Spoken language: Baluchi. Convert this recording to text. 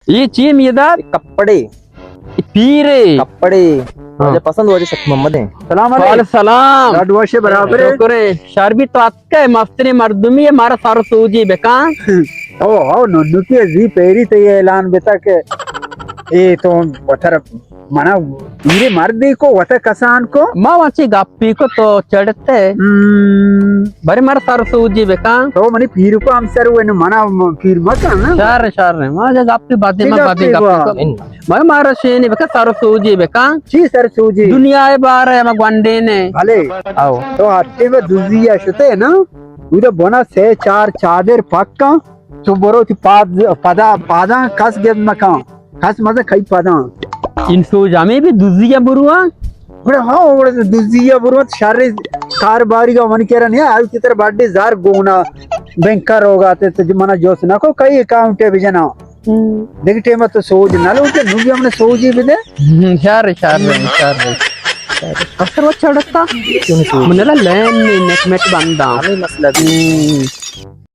اے چی میداد؟ کپڑے۔ اے پیرے۔ کپڑے۔ ہاں۔ واجہ پسند واجہ شک محمد ہیں۔ سلام علیکم۔ وعلیکم سلام۔ لاڈ واشے برابر ہے۔ شکر ہے۔ شر بی تو اتکے مستریں مردمی ہے، مارا سر سوجی بکن۔ او، او، ننکی زی پیری تے اعلان بتا کہ اے تو وتر منا پیرے مردے کو وتا کسان کو۔ ما واچی گپی کو تو چڑتے۔ ہم۔ برے مارا سر سوجی بکن۔ تو منی پیر کو ہم سر ہوئے نو منا م-، پیر مکن نا۔ شر، شر، ما جا گپی بدے، چی ما بدے گپی گپی کو؟ کو۔ ما مارا شینی بکن، سر سوجی بکن۔ چی سر سوجی؟ دنیا بارے ما گونڈے نے۔ بھلے۔ او۔ تو ہٹے میں دزی شتے نا۔ ادا بنا سے چار چادر پکا۔ تو برو تی پاد، پدا، پاداں کس گپ مکن۔ کس مزہ کئی پاداں۔ انسوج ہمیں بھی دزی ء برواں۔ گڑا ہاں، گڑا دزی ء برواں، شر کاروباری گا من کرا نہیں، آئی کی طرح بڑے زار گونا بینکا روگا تے، تے منا جوس نہ کو، کئی اکاؤنٹ ہے بجنا۔ ہم۔ دیکھ ٹیم تو سوج نہ لو کہ نو بھی ہم نے سوج ہی بدے۔ ہم، شر، شر، شر۔ اکثر وہ چڑھتا۔ من لا لین نیٹ میٹ بندا۔ ہمیں مسئلہ بھی۔ ہم۔